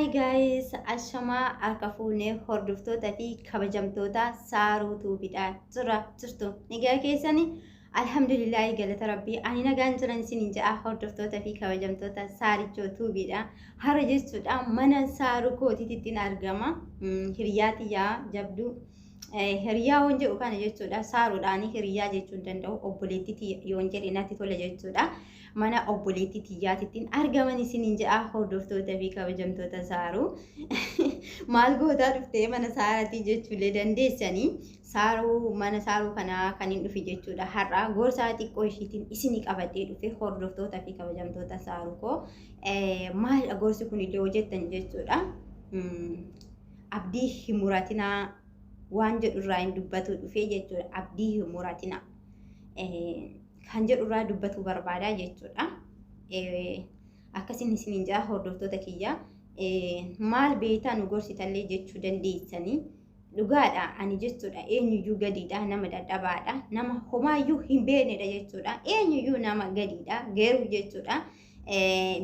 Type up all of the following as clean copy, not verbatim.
Hi guys, ashamaa harka fuunee hordoftoota fi kabajamtoota Saaruu Tuubiidha. Jira jirtu nagaa keessanii, alhamdulillaahi, galata rabbii, ani nagaan jiran isiniin jedha. Hordoftoota fi kabajamtoota Saarichoo Tuubiidha. Har'a jechuudha mana Saaruu kootiitti argama. Hiriyaa tiyyaa jabduu, hiriyaa yoon jedhu kana jechuudha, Saaruudhaan hiriyaa jechuu hin danda'u, obboleettii yoon jedhe natti tola jechuudha. Mana obboleettii tiyyaatittiin argaman isiniin jedha. Hordoftoota fi kabajamtoota Saaruu, maal gootaa dhuftee mana Saaratii jechuullee dandeessanii. Saaruu, mana Saaruu kanaa kan hin dhufe jechuudha har'a gorsaa xiqqoo ishiitiin isinii qabadhee dhufe. Hordoftoota fi kabajamtoota Saaruu koo, maal gorsi kun illee hojjettan jechuudha, abdii hin muratinaa waan jedhu irraa hin dubbatu dhufe jechuudha. Abdii hin muratinaa kan jedhu irraa dubbatu barbaadaa jechuudha. Akkasiin isiniin jaa, hordoftoota kiyya. Maal beektaa nu gorsitallee jechuu dandeessanii. Dhugaadha, ani jechuudha eenyuyyuu gadiidha, nama dadhabaadha, nama homaayyuu hin beeknedha jechuudha. Eenyuyyuu nama gadiidha garuu jechuudha.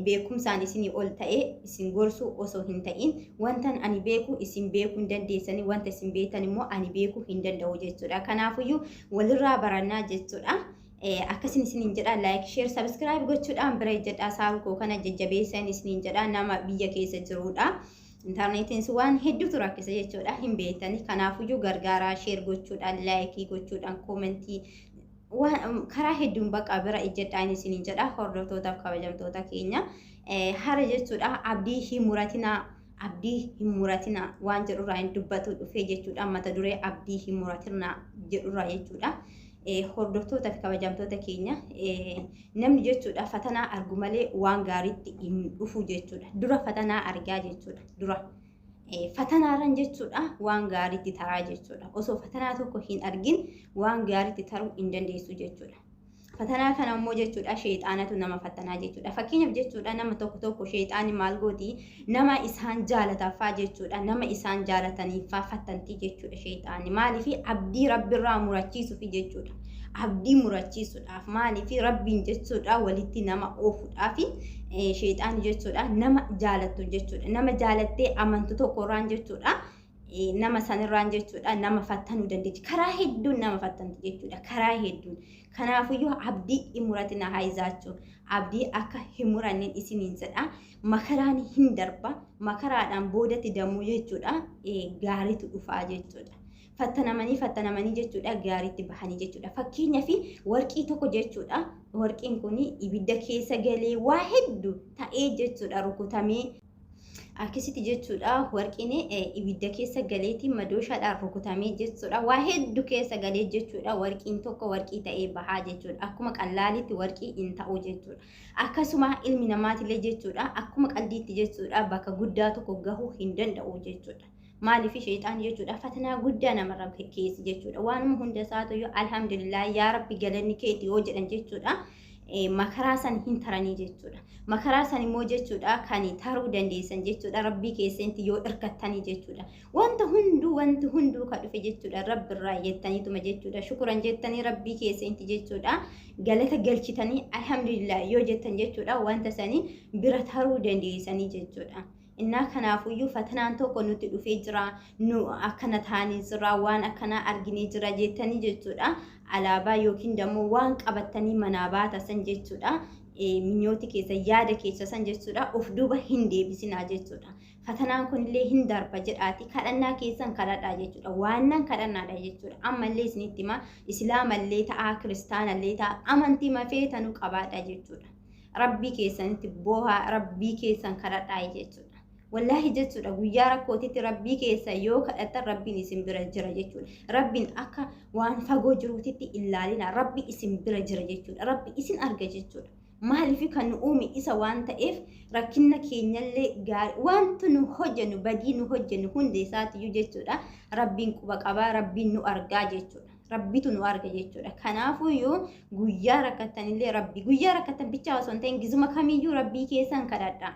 Beekumsaan isinii ol ta'ee isin gorsuu osoo hin ta'in, wantan ani beeku isin beekuu hin dandeessanii, wanta isin beektan immoo ani beekuu hin danda'u jechuudha. Kanaafuyyuu walirraa barannaa jechuudha. Akkasin isiniin jedha, like, share, subscribe gochuudhaan bira jedha. Saaruu koo kana jajjabeessan isiniin jedha, nama biyya keessa jirudha. Intarneetiin waan hedduutu rakkisa jechuudha, hin beektani. Kanaafuyyuu gargaaraa, share gochuudhaan, like gochuudhaan, comment, waan karaa hedduun bakka bira ijjedhaan isiniin jedha. Hordoftootaaf kabajamtoota keenya, hara jechuudha abdii hin muratinaa, abdii hin muratinaa waan jedhurraa hin dubbatu dhufee jechuudha, mata duree abdii hin muratinaa jedhurraa jechuudha. Hordoftoota fi kabajamtoota keenya, namni jechuudha fatanaa argu malee waan gaariitti hin dhufu jechuudha. Dura fatanaa argaa jechuudha. Dura fatanaarran jechuudha waan gaariitti taraa jechuudha. Osoo fatanaa tokko hin argin waan gaariitti taruu hin dandeessu jechuudha. Fatanaa kana immoo jechuudha sheexaanatu nama fatanaa jechuudha. Fakkeenyaaf jechuudha, nama tokko tokko sheexaani maal gooti? Nama isaan jaalataffaa jechuudha. Nama isaan jaalataniiffaa fattantii jechuudha sheexaani. Maaliif? Abdii rabbirraa murachiisuufi jechuudha. Abdii murachiisuudhaaf, maaliif? Rabbiin jechuudha walitti nama oofuudhaaf sheexaani jechuudha nama jaalattu jechuudha. Nama jaalattee amantu tokkorraan jechuudha. Nama sanirraan jechuudha nama fattanuu dandeechi. Karaa hedduun nama fattanti jechuudha. Karaa hedduun. Kanaafuyyuu abdii hin muratina, haayizaachuu. Abdii akka hin muranneen isiniin jedha. Makaraan hin darba. Makaraadhaan boodatti damuu jechuudha. Gaariitu dhufaa jechuudha. Fattanamanii fattanamanii jechuudha gaariitti bahanii jechuudha. Fakkeenyaaf warqii tokko jechuudha. Warqiin kun ibidda keessa galee, waa hedduu ta'ee jechuudha, rukutamee. Akkasitti jechuudha warqiin ibidda keessa galeeti, madooshaadhaan rukutamee jechuudha, waa hedduu keessa galee jechuudha, warqiin tokko warqii ta'ee bahaa jechuudha. Akkuma qallaalitti warqii hin ta'u jechuudha. Akkasuma ilmi namaatillee jechuudha akkuma qaldiitti jechuudha bakka guddaa tokko gahuu hin danda'u jechuudha. Maaliif? Sheexaan jechuudha fatanaa guddaa namarra keessi jechuudha. Waanuma hunda isaatu alhamdulillah, yaa rabbi galanni keeti yoo jedhan jechuudha, makaraa san hin taranii jechuudha. Makaraa san immoo jechuudha kan taruu dandeessan jechuudha rabbii keessatti yoo irkattanii jechuudha. Wanta hunduu, wanti hunduu ka dhufe jechuudha rabbirraa jettaniituma jechuudha. Shukuran jettanii rabbii keessatti jechuudha galata galchitanii, alhamdulillah yoo jettan jechuudha, wanta sanii bira taruu dandeessanii jechuudha. Innaa kanaafuyyuu fatanaan tokko nutti dhufee jira, nu akkana taanii jira, waan akkanaa arginee jira jettanii jechuudha. Alaabaa yookiin dammoo waan qabattanii manaa baata san jechuudha. Minyooti keessa, yaada keessa san jechuudha of duuba hin deebisinaa jechuudha. Fatanaan kunillee hin darba jedhaati kadhannaa keessan kadhadhaa jechuudha. Waannan kadhannaadha jechuudha. Ammallee isinitti himaa, islaamallee ta'aa, kiristaanallee ta'aa, amantii mafeetanuu qabaadha jechuudha. Rabbii keessanitti boohaa, rabbii keessan kadhadhaa jechuudha. Wallaahi jechuudha, guyyaa rakkootitti rabbii keessa yoo kadhattan rabbiin isin bira jira jechuudha. Rabbiin akka waan fagoo jiruutitti ilaalina, rabbi isin bira jira jechuudha. Rabbi isin arga jechuudha. Maaliif? Kan nu uume isa waan ta'eef, rakkinna keenyallee gaarii, wanta nu hojjennu, badii nu hojjennu hunda isaatiyyuu jechuudha. Rabbiin quba qabaa, rabbiin nu argaa jechuudha. Rabbitu nu arga jechuudha. Kanaafuyyuu guyyaa rakkattanillee rabbi, guyyaa rakkattan bichaa osoo hin ta'in gizuma kamiyyuu rabbii keessan kadhadha.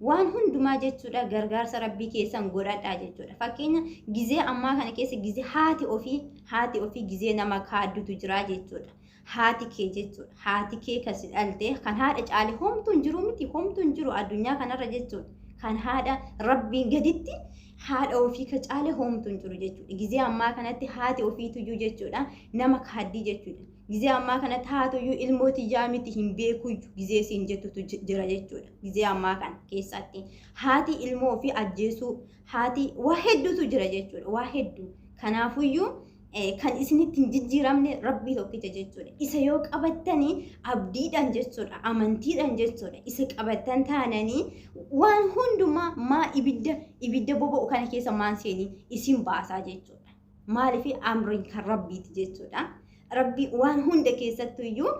Waan hundumaa jechuudha gargaarsa rabbii keessan godhadhaa jechuudha. Fakkeenya gizee ammaa kana keessa gizee haati ofii gizee nama kaaddutu jira jechuudha. Haati kee jechuudha. Haati kee kasi dhalte, kan haadha caale homtuu hin jiru miti, homtuu hin jiru addunyaa kanarra jechuudha. Kan haadha rabbiin gaditti haadha ofii ka caale hoomtu hin jiru jechuudha. Gizee ammaa kanatti haati ofiituyyuu jechuudha nama kaaddii jechuudha. Gizee ammaa kanatti haatuyyuu ilmoo tiyyaa miti hin beekuyyuu gizee siin jettutu jira jechuudha. Gizee ammaa kana keessatti haati ilmoo ofii ajjeesuu haati waa hedduutu jira jechuudha. Waa hedduu. Kanaafuyyuu kan isinitti hin jijjiiramne rabbii tokkicha jechuudha. Isa yoo qabattanii abdiidhaan jechuudha, amantiidhaan jechuudha. Isa qabattan taananii waan hundumaa maa ibidda ibidda boba'u kana keessa maan seenii isin baasaa jechuudha. Maaliif amriin kan rabbiiti jechuudha. Rabbi waan hunda keessattuyyuu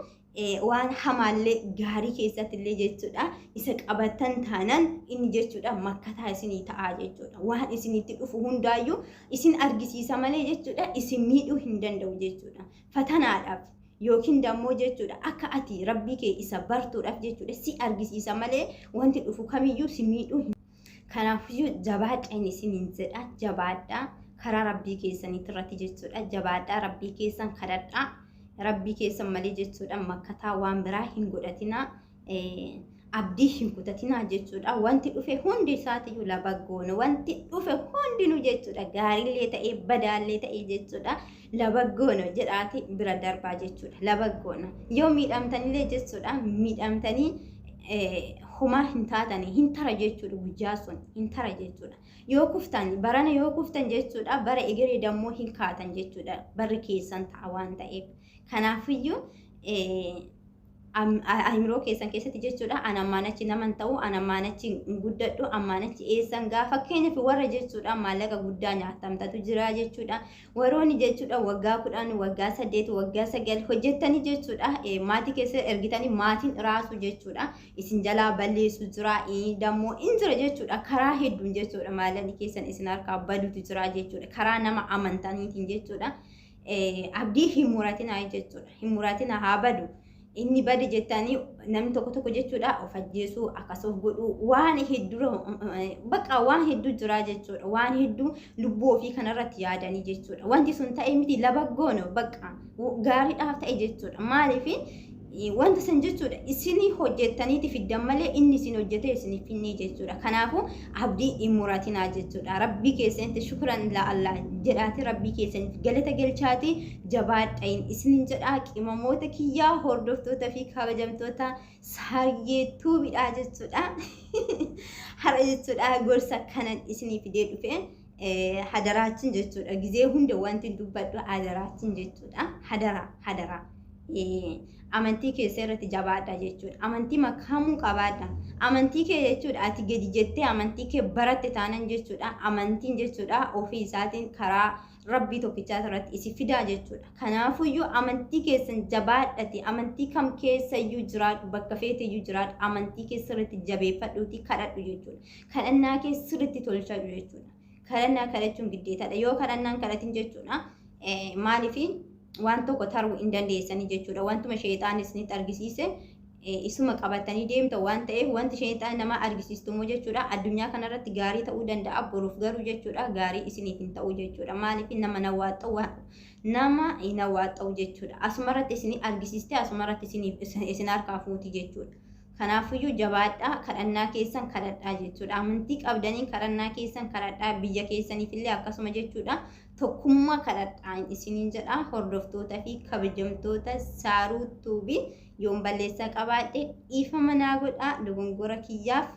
waan hamaallee gaarii keessattillee jechuudha isa qabatan taanan inni jechuudha makkataa isinii ta'aa jechuudha. Waan isinitti dhufu hundaayyuu isin argisiisa malee jechuudha isin miidhuu hin danda'u jechuudha. Fatanaadhaaf yookiin dammoo jechuudha akka ati rabbii kee isa bartuudhaaf jechuudha si argisiisa malee wanti dhufu kamiyyuu si miidhuu hin Kanaafiyyuu jabaadhaan isiniin jedha jabaadhaa karaa rabbii keessaniitti irratti jechuudha jabaadhaa rabbii keessan kadhadhaa rabbii keessan malee jechuudha makkataa waan biraa hin godhatinaa abdii hin kutatinaa jechuudha wanti dhufe hundi isaatiyyuu labaggoona wanti dhufe hundinuu jechuudha gaariillee ta'ee badaallee ta'ee jechuudha labaggoona jedhaati bira darbaa jechuudha labaggoona yoo miidhamtanillee jechuudha miidhamtanii homaa hin taatanii hin tara jechuudha guyyaa sun hin tara jechuudha. Yoo kuftan barana yoo kuftan jechuudha bara egeree dammoo hin kaatan jechuudha barri keessan ta'a waan ta'eef. Kanaafiyyuu ayimiroo keessan keessatti jechuudha an ammaan achi naman ta'u an ammaan achi hin guddadhu ammaan achi eessan gaa fakkeenyaaf warra jechuudha maallaqa guddaa nyaatamtatu jira jechuudha Warooni jechuudha waggaa 10, waggaa 8, waggaa 9 hojjettanii jechuudha maatii keessa ergitanii maatiin raasu jechuudha isin jalaa balleessu jira dammoo in jira jechuudha karaa hedduun jechuudha maallaqni keessan isin harkaa badutu jira jechuudha karaa nama amantaniitiin jechuudha abdii hin muratinaa jechuudha hin muratinaa haa badu. Inni bade jettanii namni tokko tokko jechuudha of ajjeesuu akkas of godhuu waan hedduu bakka waan hedduu jira jechuudha waan hedduu lubbuu ofii kanarratti yaadanii jechuudha wanti sun ta'e miti labaggoon bakka gaariidhaaf ta'e jechuudha maaliif wanta san jechuudha isinii hojjettaniiti fiddan malee inni isin hojjetee isinii finnee jechuudha kanaafuu abdii hin muratinaa jechuudha rabbii keessanitti shukran la Allah jedhaati rabbii keessanitti galata galchaati Jabaadhain isinin jedhaa qimamoota kiyyaa hordoftoota fi kabajamtoota saaryee tuubidhaa jechuudha. Har'a jechuudha gorsa kanan isinii fidee dhufe hadaraachin jechuudha. Gizee hunda wanti dubbadhu hadaraachin jechuudha. Hadaraa hadaraa. Amantii keessa irratti jabaadha jechuudha. Amantii makamuu qabaadha. Amantii kee jechuudha ati gadi jettee amantii kee baratte taanan jechuudha. Amantiin jechuudha ofii isaatiin karaa Rabbii tokkichaa irratti isin fidaa jechuudha. Kanaafuyyuu amantii keessan jabaadhati amantii kam keessayyuu jiraadhu bakka feeteyyuu jiraadhu amantii kee sirriitti jabeeffadhuuti kadhadhu jechuudha. Kadhannaa kee sirriitti tolchadhu jechuudha. Kadhannaa kadhachuun giddeetadha. Yoo kadhannaan kadhatin jechuudha maaliif waan tokko taruu hin dandeessanii jechuudha. Wantuma sheexaan isinitti argisiise isuma qabatanii deemta waan ta'eef wanti sheexaan nama argisiistu immoo jechuudha addunyaa kanarratti gaarii ta'uu danda'a boruuf garuu jechuudha gaarii isiniif hin ta'u jechuudha maaliif nama nawaaxxa'u nama hin awaaxxa'u jechuudha asumarratti isinii argisiiste asumarratti isiniif isin harkaa fuuti jechuudha kanaafuyyuu jabaadhaa kadhannaa keessan kadhadhaa jechuudha amantii qabdaniin kadhannaa keessan kadhadhaa biyya keessaniif illee akkasuma jechuudha tokkummaa kadhadhaa isiniin jedha hordoftoota fi kabajamtoota saaruu tuubii Yoon balleessaa qabaadhe dhiifama naa godhaa dogongora kiyyaaf.